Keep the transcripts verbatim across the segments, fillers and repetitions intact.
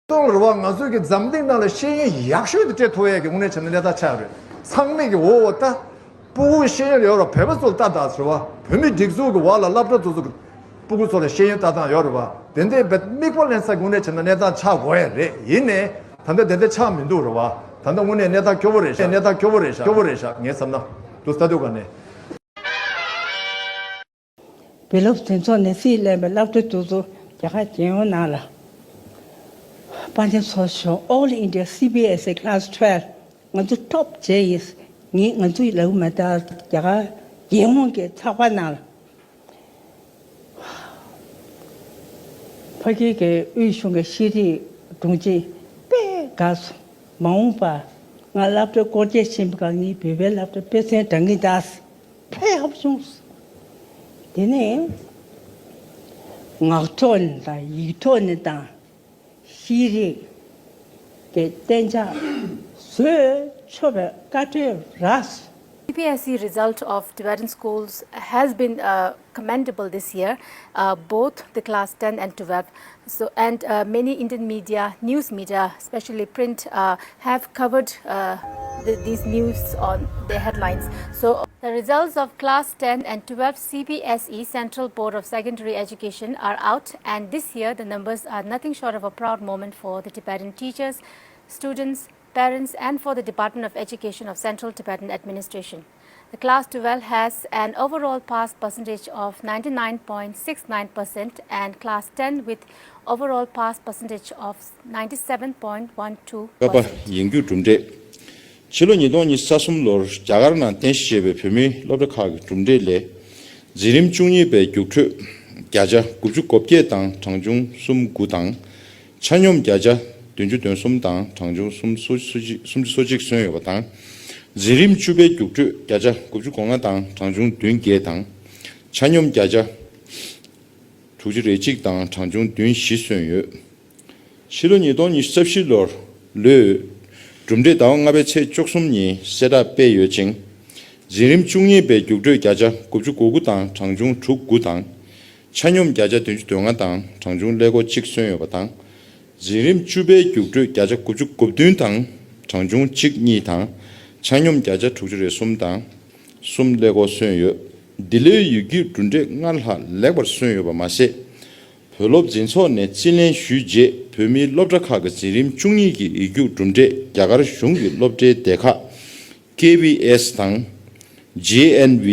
སྟོང་རེད་བ། ང་ཚོའི་གི་འཛམ་གླིང་ནང་ལ་ཤེས་ཡོན་ཡག་ཤོས་དེ་སྤྲད་ཐུབ་ཡས་ཀྱི་དངོས་གནས་བྱས་ན་གནས་སྟངས་ཆགས་ཡོད་རེད། ཚང་མས་ཀྱི་འོ་འོ་ད། སྤུ་གུ་ཤེས་ཡོན་ཡོད་ར་བོད་པ་ཚོ་ལ་ལྟ་ད་ཟེར་བ། བོད་མི་སྒྲིག་འཛུགས་ཀྱི་འོག་ལ་སློབ་གྲྭ་ཚོ་ཚོ་གི་སྤུ་གུ་ཚོ་ལ་ཤེས་ཡོན་ལྟ་སྟངས་ཡོད་རེད་བ། དེ་འདྲའི་བེད་མིག་དཔེ་ལེན་ས་དངོས་གནས་བྱས་ན་གནས་སྟངས་ཆགས་དགོས་ཡས་རེད། ཡིན་ནའི་ད་ལྟ་དེ་འདྲ་ཆགས་མི་འདུག་རེད་བ། ད་ལྟ་དངོས་གནས་གནས་སྟངས་སྐྱོ་བོ་རེད་ཤག་གནས་སྟངས་སྐྱོ་བོ་རེད་ཤག་སྐྱོ་བོ་རེད་ཤག་ངས་བསམ་ན་དུ་ལྟ་དུས་ག་ནས། བོད་སློབ་འཛིན་ཚོགས་ནས་སྲིད་བློན་པའི་སློབ་གྲྭ་དེ་ཚོ་རྒྱ་གར་རྒྱལ་ཡོངས་ནང་ལ་དཔལ་འབྱོར་ཚོགས་ཆུང་All India C B S E Class twelve ང་ཚོ་top བྱས་ཡིན། ངས་ང་ཚོའི་ལབ་མ་ད་རྒྱ་གར་རྒྱལ་ཡོངས་ཀྱི་ཚགས་པར་ནང་ལ་ཕ་གི་གི་དབུས་གཞུང་གི་ཤེས་རིག་དྲུང་ཆེ་དཔེ་དགའ་སོང་། མ་འོངས་པ་ང་སློབ་གྲྭ་སྐོར་སྐྱོད་ཕྱིན་པ་ག་ངའི་བོད་པའི་སློབ་གྲྭ་དཔེ་མཚོན་འདྲ་ངེས་ད། ཕེབས་བྱུང་། དེ་ནས་ངག་ཐོག་ནས་དང་ཡིག་ཐོག་ནས་དང་ཤེས་རིག་གི་གཏན་འཇགས་བཟོས་ཆོག་པའི་བཀའ་འཁྲོལ་རག་སོང་། C B S E result of Tibetan schools has been uh, commendable this year, uh, both the class ten and twelve. So, and uh, many Indian media, news media, especially print, uh, have covered uh, the, these news on their headlines. So, the results of class ten and twelve C B S E Central Board of Secondary Education are out, and this year the numbers are nothing short of a proud moment for the Tibetan teachers, students, parents, and for the Department of Education of Central Tibetan Administration. The class twelve has an overall pass percentage of ninety-nine point six nine percent and class ten with overall pass percentage of ninety-seven point one two percent. ཡིག་རྒྱུགས་གྲུབ་འབྲས། ཕྱི་ལོ་ཉིས་སྟོང་ཉི་ཤུ་རྩ་གསུམ་ལོར་རྒྱ་གར་ནང་རྟེན་གཞི་བྱས་པའི་བོད་མིའི་སློབ་གྲྭ་ཁག་གི་གྲུབ་འབྲས་ལས། འཛིན་རིམ་བཅུ་གཉིས་པའི་རྒྱུགས་སྤྲོད་བརྒྱ་ཆ་དགུ་བཅུ་གོ་བརྒྱད་དང་གྲངས་ཆུང་སུམ་དགུ་དང་། ཆ་སྙོམས་བརྒྱ་ཆ་བདུན་ཅུ་དོན་གསུམ་དང་གྲངས་ཆུང་སུམ་ཅུ་སོ་གཅིག་སོན་ཡོད་པ་དང་། འཛིན་རིམ་བཅུ་པའི་རྒྱུགས་སྤྲོད་བརྒྱ་ཆ་དགུ་བཅུ་གོ་ལྔ་དང་གྲངས་ཆུང་བདུན་བརྒྱད་དང་། ཆ་སྙོམས་བརྒྱ་ཆ་དྲུག་ཅུ་རེ་གཅིག་དང་གྲངས་ཆུང་བདུན་བཞི་སོན་ཡོད། ཕྱི་ལོ་ཉིས་སྟོང་ཉི་ཤུ་རྩ་བཞི་ལོར་ལོའི་གྲུབ་འབྲས་ཟླ་བ་ལྔ་པའི་ཚེས་བཅུ་གསུམ་ཉིན་གསལ་བསྒྲགས་སྤེལ་ཡོད་ཅིང་། འཛིན་རིམ་བཅུ་གཉིས་པའི་རྒྱུགས་སྤྲོད་བརྒྱ་ཆ་དགུ་བཅུ་གོ་དགུ་དང་གྲངས་ཆུང་དྲུག་དགུ་དང་། ཆ་སྙོམས་བརྒྱ་ཆ་བདུན་ཅུ་དོན་ལྔ་དང་གྲངས་ཆུང་ཀླད་ཀོར་གཅིག་སོན་ཡོད་པ་དང་། འཛིན་རིམ་བཅུ་པའི་རྒྱུགས་སྤྲོད་བརྒྱ་ཆ་དགུ་བཅུ་གོ་བདུན་དང་གྲངས་ཆུང་གཅིག་གཉིས་དང་། ཆ་སྙོམས་བརྒྱ་ཆ་དྲུག་ཅུ་རེ་གསུམ་དང་གསུམ་ཀླད་ཀོར་སོན་ཡོད། འདི་ལོའི་ཡིག་རྒྱུགས་གྲུབ་འབྲས་སྔར་ལྷག་ལེགས་པར་སོན་ཡོད་པ་མ་ཟད། བོད་སློབ་འཛིན་ཚོགས་ནས་རྩིས་ལེན་ཞུས་རྗེས་བོད་མིའི་སློབ་གྲྭ་ཁག་གི་འཛིན་རིམ་བཅུ་གཉིས་ཀྱི་ཡིག་རྒྱུགས་གྲུབ་འབྲས་རྒྱ་གར་གཞུང་གི་སློབ་གྲྭའི་སྡེ་ཁག་K V S དང་G N V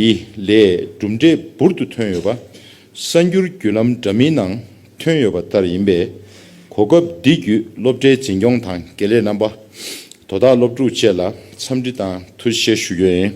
ལས་གྲུབ་འབྲས་འབུར་དུ་ཐོན་ཡོད་པ་གསར་འགྱུར་བརྒྱུད་ལམ་འདྲ་མིན་ནང་ཐོན་ཡོད་པ་ལྟར་ཡིན་པས། གོ་སྐབས་འདི་བརྒྱུད་སློབ་གྲྭའི་འཛིན་སྐྱོང་དང་དགེ་ལས་རྣམ་པ། དོ་བདག་སློབ་ཕྲུག་བཅས་ལ་འཚམས་འདྲི་དང་ཐུགས་རྗེ་ཆེ་ཞུ་རྒྱུ་ཡིན།